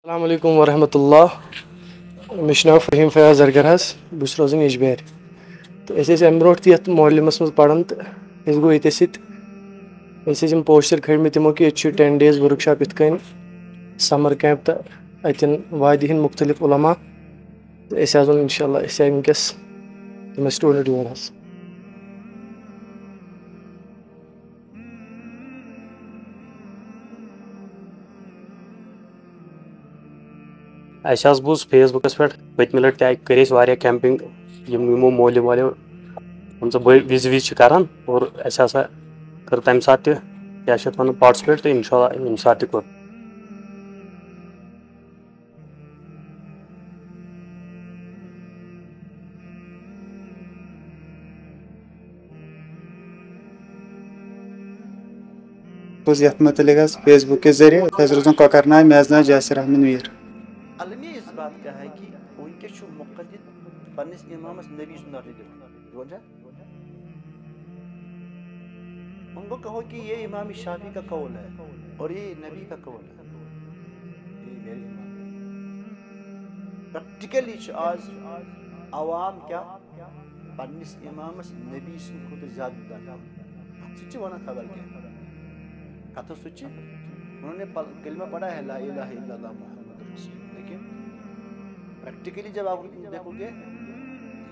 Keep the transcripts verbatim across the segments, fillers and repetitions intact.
السلام علیکم ورحمۃ اللہ۔ مےٚ چھُ ناو فہیم فیاض زرگر حظ، بہٕ چھُس روزان یجبیارِ۔ تہٕ أسۍ ٲسۍ اَمہِ برونٛٹھ تہِ یَتھ معلمَس منٛز پَران، تہٕ أسۍ گوٚو ییٚتہِ سۭتۍ، أسۍ ٲسۍ یِم پوسٹر کھٲلۍ مٕتۍ تِمو کہِ ییٚتہِ چھُ ٹین ڈیز ؤرٕک شاپ یِتھ کٔنۍ، سمر کیمپ، تہٕ اَتٮ۪ن وادی ہِنٛدۍ مُختٔلِف علما۔ تہٕ أسۍ آسو اِنشاء اللہ، أسۍ آے وٕنکیٚس تِمے سٹوٗڈنٛٹ یور حظ۔ اَسہِ حظ بوٗز فیس بُکَس پٮ۪ٹھ، پٔتمہِ لَٹہِ تہِ کٔرۍ اَسہِ واریاہ کیمپِنٛگ، یِم یِمو مولوی والیو، یِم ژٕ بٔڑۍ وِزِ وِزِ چھِ کَران، اور اَسہِ ہسا کٔر تَمہِ ساتہٕ تہِ، کیٛاہ چھِ اَتھ وَنان، پارٹِسِپیٹ، تہٕ اِنشاء اللہ ییٚمہِ ساتہٕ تہِ کوٚر۔ پوٚز یَتھ مُتعلِق حظ فیس بُک کہِ ذٔریعہٕ، أسۍ حظ روزان کۄکَرناگ، مےٚ حظ ناو جاسر احمد میٖر۔ المیہ اس بات کا ہے کہ وٕنکیٚس چھُ مُقلِد پننِس امامس نبی سُنٛد ناو دیُن۔ دیُن چھا؟ ان کو کہو کہ یہ امام شافعی کا قول ہے اور یہ نبی کا قول ہے۔ یہ میرے امام۔ پریکٹیکلی چھُ آز عوام کیٛاہ پننِس امامس نبی سٕنٛدِ کھۄتہٕ زیادٕ درجہ۔ سُہ تہِ چھِ ونان خبر کیٛاہ۔ کتھ سُہ تہِ چھِ، انہوں نے پل-، کلمہ پڑھا ہے لا الہ الا اللہ محمد رسول، لیکن پریکٹیکلی جب آپ دیکھو گے،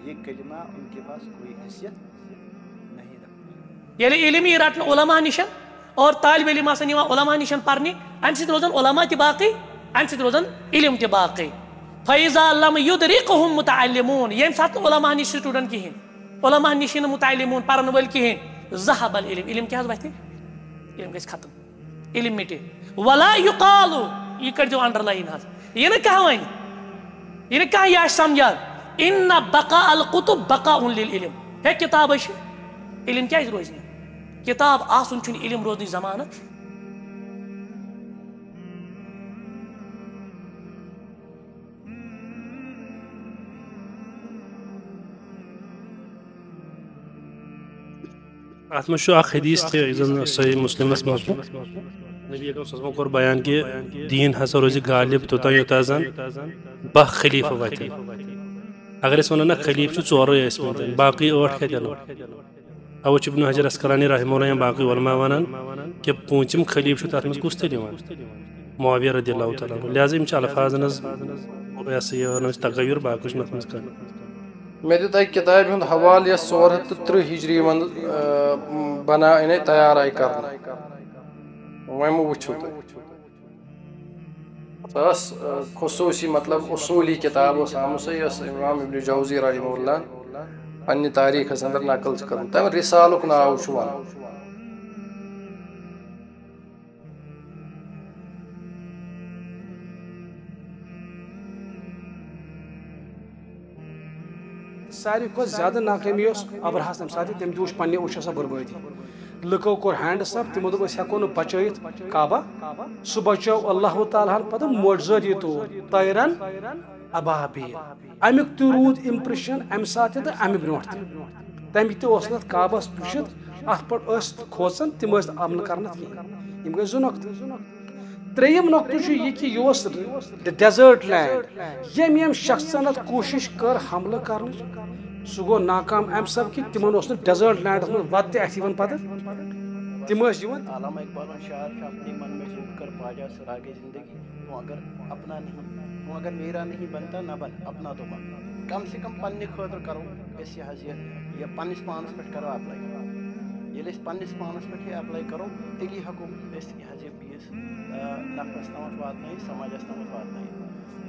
یہ کلمہ ان کے پاس کوئی حیثیت نہیں رکھتا۔ ییٚلہِ علم یی رٹنہٕ علماء نِشن اور طالب علم آسن یِوان علماء نِشن پرنہِ، امہِ سۭتۍ روزن علماء تہِ باقٕے، امہِ سۭتۍ روزن علم تہِ باقٕے۔ فیضا لم یدرکہم متعلمون، ییٚمہِ ساتہٕ نہٕ علماء نِش سٹوڈنٹ کِہینۍ، علماء نِش یِنہٕ متعلمون، پرن وٲلۍ کِہینۍ، ذہب العلم، علم کیٛاہ حظ وتھِ؟ علم گژھِ ختم، علم مٹہِ۔ ولا یقال، یہِ کٔرۍ زیو انڈرلاین حظ، یہِ نہٕ کانٛہہ ونہِ، یہِ نہٕ کانٛہہ یہِ آسہِ سمجھان۔ ان بقاء الکتب بقاء للعلم۔ ہے، کتاب ہے چھِ، علم کیازِ روزِ نہٕ؟ کتاب آسُن چھُنہٕ علم روزنٕچ ضمانت۔ اتھ منٛز چھُ اکھ حدیث تہِ یُس زن صحیح مسلمس منٛز چھُ۔ نبی اکرم صلی اللہ علیہ وسلم کوٚر بیان کہِ دیٖن ہسا روزِ غالب توٚتام یوٚتام زن باہ خلیفہٕ وتھن۔ اگر أسۍ ونو نہ خلیفہٕ چھِ ژورے ٲسۍ مٕتۍ، باقٕے ٲٹھ کتہِ انو؟ اوے چھُ ابن حجر عسقلانی رحمہ اللہ یا باقٕے علماء ونان کہِ پوٗنٛژِم خلیفہٕ چھُ تتھ منٛز کُس تیٚلہِ یِوان؟ معاویہ رضی اللہ تعالیٰ عنہ۔ لہذا یِم چھِ الفاظن ہٕنٛز، یہِ ہسا یہِ، ونو أسۍ تکیُر، باقٕے چھُنہٕ اتھ منٛز کانٛہہ۔ مےٚ دیُت اَکہِ کِتابہِ ہُنٛد حوالہٕ یۄس ژور ہَتھ تہٕ تٕرٛہ ہِجری منٛز، آ، بنا یعنی تیار آیہِ کرنہٕ۔ وۄنۍ مہٕ وٕچھِو تُہۍ۔ سۄ ٲس، آ، خصوٗصی، مطلب، اصوٗلی کِتاب ٲس آمٕژ، سۄ یۄس امام ابن جوزی رحمہ اللہ پننہِ تاریٖخس اندر نقل چھِ کٔرمٕژ۔ تَمہِ رسالُک ناو چھُ وَنان۔ ساروی کھۄتہٕ زیادٕ ناکٲمی ٲس ابرہس تمہِ ساتہٕ، تٔمۍ تہِ وٕچھ پننہِ أچھو سۄ بربٲدی۔ لُکو کوٚر ہینڈس اپ، تِمو دوٚپ أسۍ ہٮ۪کو نہٕ بچٲیِتھ کعبہ۔ سُہ بچٲو اللہ تعالیٰ ہن پتہٕ معجزٲتی طور، طیرن ابابیل۔ امیُک تہِ روٗد امپریشن امہِ ساتہٕ تہِ تہٕ امہِ برونٛٹھ تہِ۔ تمہِ تہِ اوس نہٕ اتھ کعبس وٕچھِتھ، اتھ پٮ۪ٹھ ٲسۍ کھوژان، تِم ٲسۍ نہٕ عملہٕ کرنس کِہینۍ۔ یِم گٔے زٕ نۄقطہٕ۔ ترٛیٚیِم نۄقطہٕ چھُ یہِ کہِ یہِ اوس ڈیزٲرٹ لینڈ۔ ییٚمۍ ییٚمۍ شخصن اتھ کوٗشش کٔر حملہٕ کرنٕچ، سُہ گوٚو ناکام امہِ سببہٕ کہِ تِمن اوس نہٕ ڈیزٲرٹ لینڈس منٛز وتہِ تہِ اتھِ یِوان پتہٕ۔ تِم ٲسۍ یِوان۔ علامہ اقبالُن شعر چھُ اپنی من میں جھوک کر پا جا سراغ زندگی۔ تو اگر اپنا نہیں، تو اگر میرا نہیں بنتا نہ بن، اپنا تو بن۔ کم سے کم پننہِ خٲطرٕ کرو أسۍ یہِ حظ یہِ، یہِ پننِس پانس پٮ۪ٹھ کرو اپلاے۔ ییٚلہِ أسۍ پننِس پانس پٮ۪ٹھ یہِ اپلاے کرو، تیٚلی ہٮ۪کو أسۍ یہِ حظ یہِ بیٚیِس، آ، نفرس تامتھ واتنٲیِتھ، سماجس تامتھ واتنٲیِتھ۔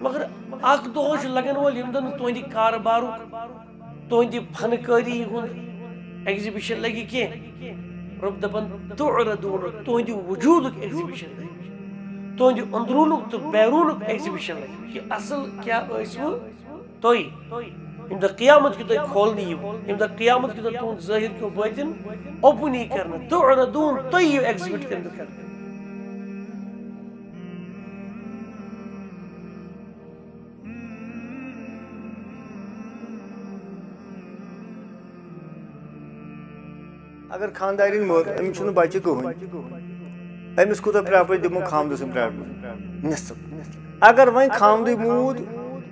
مگر اکھ دۄہ چھُ لگن وول ییٚمہِ دۄہ نہٕ تُہنٛدِ کارٕبارُک، تُہنٛدِ فنکٲری ہُنٛد ایگزیبیشن لگہِ کینٛہہ۔ رۄب دپان تعرضون، تُہنٛدِ وجوٗدُک ایگزیبیشن لگہِ، تُہنٛدِ أنٛدروٗنُک تہٕ بیروٗنُک ایگزیبیشن لگہِ کہِ اصل کیٛاہ ٲسوٕ تُہۍ۔ ییٚمہِ دۄہ قیامت کہِ دۄہ کھولنہٕ یِیِو، ییٚمہِ دۄہ قیامت کہِ دۄہ تُہُنٛد ظٲہِر کیو بٲطِن اوپُن یی کرنہٕ، تعرضون، تُہۍ یِیِو ایگزیبٹ کرنہٕ خٲطرٕ۔ اگر خاندارین مٔر، أمِس چھُنہٕ بچہِ کٕہٕنۍ، أمِس کوٗتاہ پرٛاپرِ دِمو خامدٕ سٕنٛدۍ پرٛاپرِ؟ نصف۔ اگر وۄنۍ خامدٕے موٗد،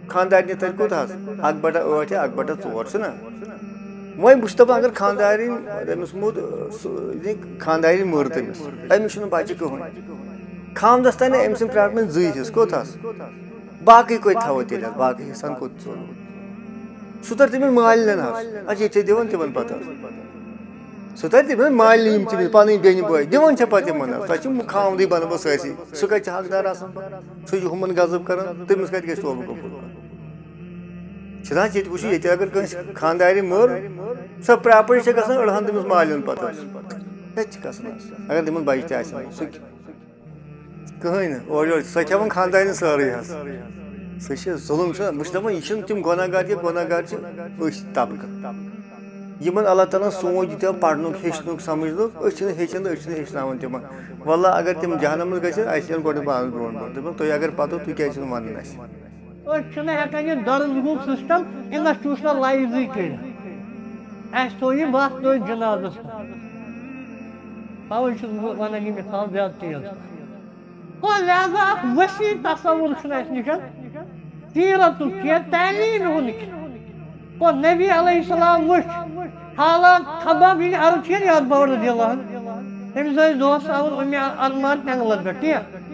خانٛدارنہِ تَتہِ کوٗتاہ حظ؟ اَکھ بٹہ ٲٹھ یا اَکھ بٹہ ژور چھُنہ؟ وۄنۍ بہٕ چھُس دَپان، اگر خانٛدارِنۍ، تٔمِس موٗد، سُہ، یہِ خانٛدارِنۍ مٔر تٔمِس، أمِس چھُنہٕ بَچہِ کٕہٕنۍ۔ خامدَس تانۍ أمۍ سٕنٛدۍ پرٛاٹھ مےٚ زٕے حِصہٕ، کوٚت حظ؟ باقٕے کٔتۍ تھاوو تیٚلہِ حظ؟ باقٕے حِصَن کوٚت ژوٚل؟ سُہ تَرِ تٔمِس مالِنٮ۪ن حظ۔ اَچھا، ییٚتہِ چھِ دِوان تِمَن پَتہٕ حظ۔ سُہ تَرِ تِمَن مالِنہِ، یِم تٔمِس پَنٕنۍ بیٚنہِ بٲے دِوان چھےٚ پَتہٕ تِمَن حظ۔ تَتہِ چھُ خامدٕے بَنان پَتہٕ سٲرسٕے۔ سُہ کَتہِ چھُ حقدار آسان پَتہٕ؟ سُہ چھُ ہُمَن غضب کَران، تٔمِس کَتہِ گژھِ توبہٕ قبوٗل؟ چھُنہ حظ ییٚتہِ وٕچھِو، ییٚتہِ اگر کٲنٛسہِ خانٛدارِ مٔر، سۄ پرٛاپَرٕے چھےٚ گژھان أڑہَن تٔمِس مالِنٮ۪ن پَتہٕ حظ۔ کَتہِ چھِ گژھان حظ؟ اگر تِمَن بَچہِ تہِ آسن، سُہ کہِ-، کٕہٕنۍ نہٕ، اورٕ یورٕ چھِ سۄ کھٮ۪وان خانٛدارٮ۪ن سٲرٕے حظ۔ سُہ چھِ ظُلُم، چھُنہ؟ بہٕ چھُس دَپان، یہِ چھِنہٕ تِم گۄناہ گار، یہِ گۄناہ گار چھِ أسۍ طبقہٕ۔ یِمَن اللہ تعالیٰ ہَن سونٛچ دِتو پَرنُک، ہیٚچھنُک، سَمجھنُک، أسۍ چھِنہٕ ہیٚچھان تہٕ أسۍ چھِنہٕ ہیٚچھناوان تِمَن۔ واللہ اگر تِم جہنم منٛز گژھن، اَسہِ یِن گۄڈٕ پانَس برونٛٹھ برونٛٹھ۔ دَپان، تُہۍ اگر پَتہٕ، تُہۍ کیٛازِ چھِنہٕ وَنان اَسہِ؟ أسۍ چھِنہٕ ہٮ۪کان یہِ درسگاہُک سسٹم انسٹیٹیوشنلایزٕے کٔرِتھ۔ اَسہِ تھوٚو یہِ وَتھ تٔتھۍ جنازس منٛز۔ تَوَے چھُس بہٕ وَنان یہِ مثال زیادٕ تیز۔ گوٚو لہذا اکھ وسیع تصور چھُنہٕ اَسہِ نِش سیرتُک کینٛہہ، تعلیٖم ہُنٛد کینٛہہ۔ گوٚو نبی علیہ السلام وٕچھ حالات خباب، ییٚلہِ عرض چھِ یاد باور رضی اللہ عنہ، تٔمِس ٲسۍ دۄہس آوُر اُمہِ انمار تٮ۪نٛگلَس پٮ۪ٹھ، ٹھیٖک؟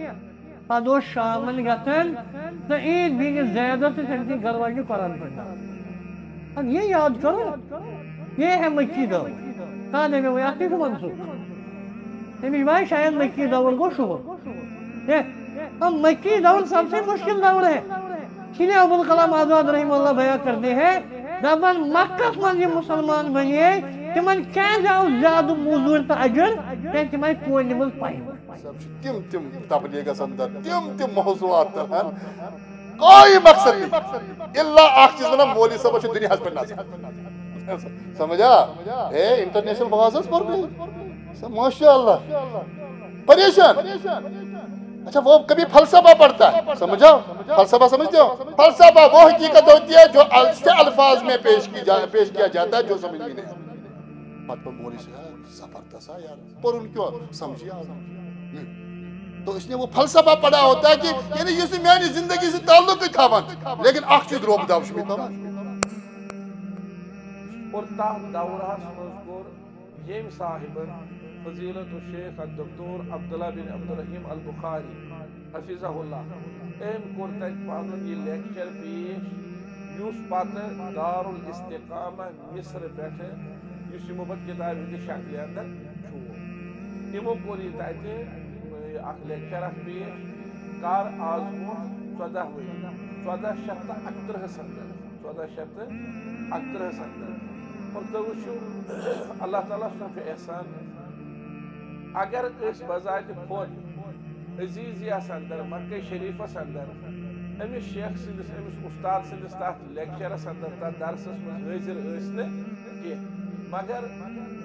پتہٕ اوس شامن گژھان تہٕ عید بن زیدس تہٕ تٔمۍ سٕنٛدۍ گرٕ واجنہِ قرآن پرناوان۔ اب یہ یاد کرو، یہ ہے مکی دور۔ کہاں دے میں وہ یاد نہیں منسوخ؟ تمہیں بھائی شاید مکی دور کو شروع۔ دیکھ، اب مکی دور سب سے مشکل دور ہے۔ اس لیے ابوالکلام آزاد رحمہ اللہ بیان کرتے ہیں، دپان مکس منٛز یِم مسلمان بنے، تِمن کیازِ آو زیادٕ موٚزوٗرۍ تہٕ اجر؟ کیازِ تِم آیہِ کونہِ منٛز پرنہِ۔ سب چھِ تِم تِم تبلیغس اندر تِم تِم موضوعات تران، کوئی مقصد نہیں۔ الا اکھ چیز ونان، مولوی صٲبس چھُ دُنیاہس پٮ۪ٹھ نظر۔ سمجھا؟ ہے، انٹرنیشنل بہٕ حظ پوٚر مےٚ۔ سا، ماشاء اللہ۔ پریشان۔ اچھا، وہ کبھی فلسفہ پڑھتا ہے، سمجھا؟ فلسفہ سمجھتے ہو؟ فلسفہ وہ حقیقت ہوتی ہے جو اس سے الفاظ میں پیش کی جا، پیش کیا جاتا ہے جو سمجھ میں نہیں۔ پتہٕ پوٚر مولوی صٲب، زبردست آ یار۔ پوٚرُن کیٛاہ سمجھی آو نہٕ۔ تو اس نے وہ فلسفہ پڑھا ہوتا ہے کہ یعنی یُس نہٕ میانہِ زندگی سۭتۍ تعلقٕے تھاوان، لیکن اکھ چیٖز روب داو چھُ مےٚ تھاوان۔ اور تتھ دورس منٛز کوٚر ییٚمۍ صاحبن فضیلت الشیخ الدکتور عبداللہ بن عبدالرحیم البخاری حفظہ اللہ، أمۍ کوٚر تتہِ پنُن یہِ لیکچر پیش، یُس پتہٕ دارالاستقامہ مصر پٮ۪ٹھٕ، یُس یِمو پتہٕ کِتابہِ ہٕنٛدِ شکلہِ اندر چھُ۔ یِمو کوٚر یہِ تتہِ، یہِ اکھ لیکچر اکھ پیش، کر آز برونٛٹھ ژۄداہ ؤری، ژۄداہ شیٚتھ تہٕ اَکتٕرٛہس اندر، ژۄداہ شیٚتھ تہٕ اَکتٕرٛہس اندر۔ اور تُہۍ وٕچھِو، اللہ تعالیٰ سُنٛد چھُ احسان۔ اگر أسۍ بذات خود عزیزیَس اندر، مکہ شریفس اندر، أمِس شیخ سٕنٛدِس، أمِس اُستاد سٕنٛدِس تتھ لیکچرس اندر، تتھ درسس منٛز حٲضِر ٲسۍ نہٕ کینٛہہ، مگر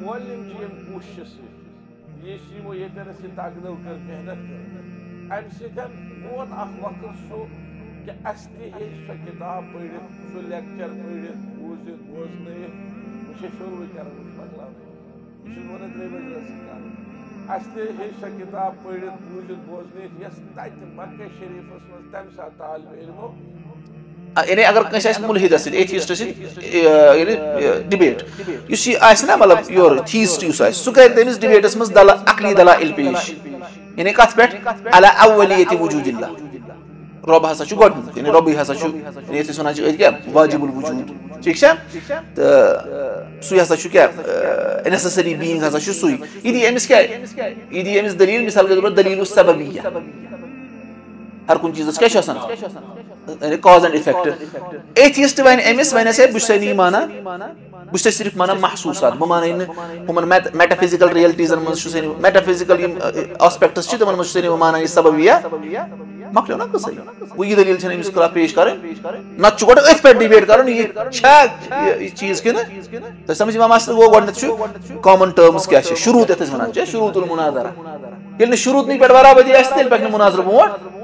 معلم چھِ ییٚمہِ کوٗششہِ سۭتۍ، یہِ چھِ یِمو ییٚتٮ۪ن اَسہِ یہِ تگنو کٔر، محنت کٔر، امہِ سۭتۍ ووت اکھ وقت سُہ کہِ اَسہِ تہِ ہیٚچھ سۄ کِتاب پٔرِتھ، سُہ لیکچر پٔرِتھ، بوٗزِتھ، بوزنٲیِتھ۔ وۄنۍ چھِ شروٗع کران، وۄنۍ چھِ مۄکلاوان۔ یہِ چھُس بہٕ وَنان ترٛیٚیہِ بَجہِ رٲژ سٕنٛز کَتھ۔ اَسہِ تہِ ہیٚچھ سۄ کِتاب پٔرِتھ، بوٗزِتھ، بوزنٲیِتھ، یۄس تَتہِ مکہ شریٖفَس منٛز تَمہِ ساتہٕ طالبہِ علمو آ، یعنی اگر کٲنٛسہِ آسہِ مُلحِدَس سۭتۍ، ایتھیسٹَس سۭتۍ، آ، یعنی، آ، ڈِبیٹ، یُس یہِ آسہِ نا، مطلب، یورٕ تھیٖسٹ یُس آسہِ، سُہ کَرِ تٔمِس ڈِبیٹَس منٛز دَلہ-، عقلی دلائل پیش۔ یعنی کَتھ پٮ۪ٹھ؟ علی اولیت وجود اللہ۔ رۄب ہسا چھُ گۄڈٕنیُک، یعنی رۄبٕے ہسا چھُ، یعنی یَتھ أسۍ وَنان چھِ أتھۍ کیٛاہ؟ واجب الوجود، ٹھیٖک چھا؟ تہٕ سُے ہسا چھُ کیٛاہ؟ آ، necessary being ہسا چھُ سُے۔ یہِ دی أمِس کیٛاہ؟ یہِ دی أمِس دٔلیٖل، مثال کے طور پر دلیل السببیہ۔ ہر کُنہِ چیٖزَس کیٛاہ چھُ آسان؟ یعنی cause and effect۔ ایتھیسٹ وَنہِ أمِس، وَنٮ۪س، "ہے، بہٕ چھُسے نہٕ یہِ مانان، بہٕ چھُسے صرف مانان محسوٗسات، بہٕ مانَے نہٕ ہُمَن میٹ-، میٹافزیکل ریئلٹیٖزَن منٛز چھُسے نہٕ، میٹافزیکل یِم، ٲ، آسپیکٹس چھِ، تِمَن منٛز چھُسے نہٕ بہٕ مانان یہِ سببیہ۔" مۄکلیو نا قصے۔ گوٚو یہِ دٔلیٖل چھَنہٕ أمِس خلاف پیش کَرٕنۍ، نَتہٕ چھُ گۄڈٕ أتھۍ پٮ۪ٹھ ڈِبیٹ کَرُن، یہِ چھا یہِ، یہِ چیٖز کِنہٕ؟ تۄہہِ سمجھ یِوان مسلہٕ؟ گوٚو گۄڈٕنٮ۪تھ چھُ common terms کیٛاہ چھِ، شروٗط یَتھ أسۍ وَنان چھِ، شروٗط المناظرہ۔ ییٚلہِ نہٕ شروٗطنٕے پٮ۪ٹھ برابردی آسہِ، تیٚلہِ پَکہِ نہٕ مناظرٕ برونٛٹھ۔